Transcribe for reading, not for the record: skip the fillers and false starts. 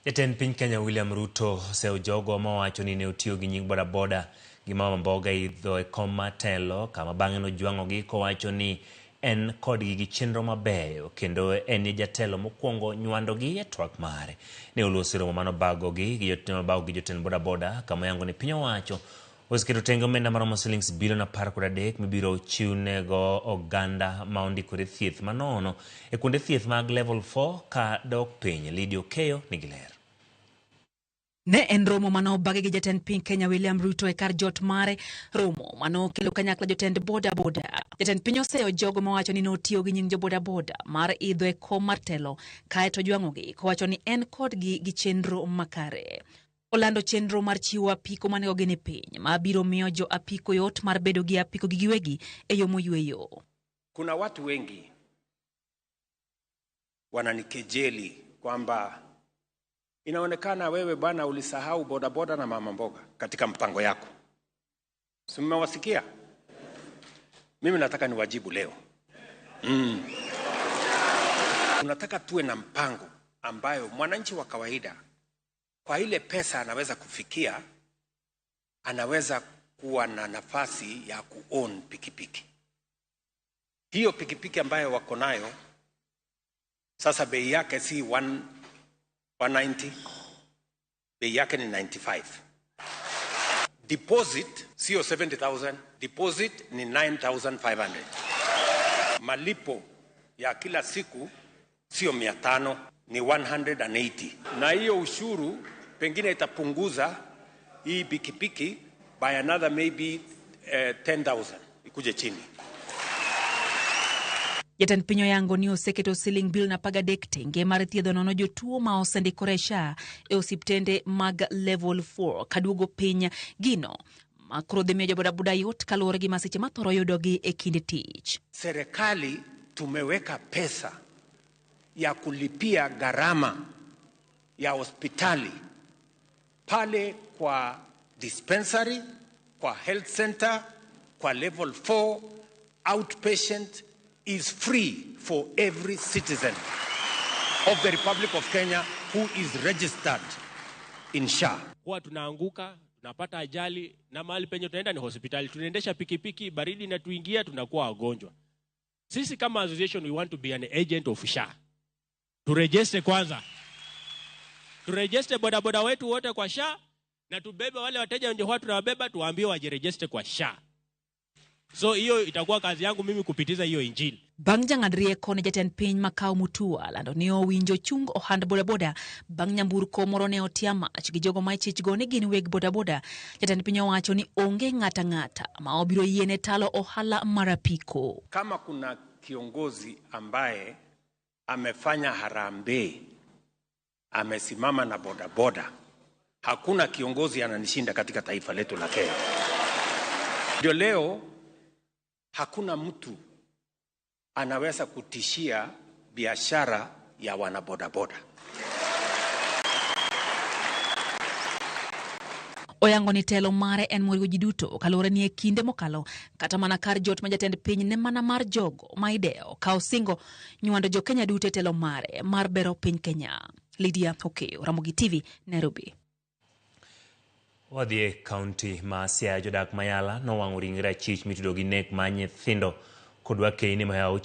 Jatend piny Kenya William Ruto oseyo jogo mawacho ni ne otiyo gi nying bodaboda gi mama mboga idho e kom mar telo kama bang'e nojwang'ogi kowacho ni en kodgi gi chenro mabeyo kendo en e jatelo mokwongo nywandogi e twak mare. Ne oloso e romo manobagogi gi jotend bodaboda kama oyango ni piny owacho oseketo tenge omenda maromo silings bilion 13 mibiro chiwnego oganda ma ondikore thieth manono e kuonde thieth mag level 4 ka dok piny. Lydia Okeyo nigi ler. Ne en romo mane obagi gi jatend piny Kenya William Ruto e kar jot mare, romo mane okelo kanyakla jotend boda boda. Jatend piny oseyo jogo mawacho ni notiyo gi nying jo boda boda mar idho e kom mar telo kaeto jwang'ogi kowacho ni en kodgi gi chenro makare. Olando chenro mar chiwo apiko manegogi ni piny ma biro miyo jo apiko yot mar bedo gi apiko gi giwegi e yo moyweyo. Kuna watu wengi wananikejeli kwamba inaonekana wewe bwana ulisahau bodaboda na mama mboga katika mpango yako. Si mmewasikia? Mimi nataka niwajibu leo. Tunataka tuwe na mpango ambayo mwananchi wa kawaida kwa ile pesa anaweza kufikia, anaweza kuwa na nafasi ya kuown pikipiki. Hiyo pikipiki ambayo wako nayo sasa bei yake si 190, bei yake ni 95. Deposit sio 70,000, deposit ni 9,500. Malipo ya kila siku sio 500, ni 180. Na hiyo ushuru pengine itapunguza hii pikipiki by another maybe 10,000 ikuje chini. Jatend piny oyango ni oseketo siling bilion 13 tenge mar thiedho nono jotuo ma osendikore SHA e osiptende mag level 4 kaduogo piny gino ma koro dhi miyo jobodaboda yot kaluwore gi masiche mathoro yudogi e kinde tich. Serikali tumeweka pesa ya kulipia gharama ya hospitali pale kwa dispensary, kwa health center, kwa level 4 outpatient is free for every citizen of the Republic of Kenya who is registered in SHA. Huwa tunaanguka, tunapata ajali na mahali penye tunaenda ni hospitali. Tunaendesha pikipiki, baridi inatuingia, tunakuwa wagonjwa. Sisi kama association we want to be an agent of SHA. Turegister kwanza. Turegister bodaboda wetu wote kwa SHA na tubebe wale wateja wenye huwa tunawabeba tuwaambie wajiregister kwa SHA. So hiyo itakuwa kazi yangu mimi kupitiza hiyo injili. Bang' jang'ad rieko ne jatend piny Makau Mutua lando ni owinjo chung ohand bodaboda bang' nyamburko moro ne otia mach gi jogo ma ichichgo ni gin weg bodaboda. Jatend piny owacho ni onge ng'ata ng'ata ma obiro yiene talo ohala mar apiko. Kama kuna kiongozi ambaye amefanya harambee, amesimama na bodaboda, hakuna kiongozi ananishinda katika taifa letu la Kenya. Ndio leo hakuna mtu anaweza kutishia biashara ya wanabodaboda. Oyango ni telo mare en moriwo ji duto kaluwore ni e kinde mokalo kata mana kar jot ma jatend piny ne mana mar jogo ma idewo ka osingo nywando jo Kenya duto e telo mare mar bero piny Kenya. Lydia Okeyo, Ramogi TV, Nairobi. Wadhi e kaunti ma Siaya, jodak Mayala nowang'o ringre achich mitudo gi nek mar nyithindo kod wakeyni mayawo.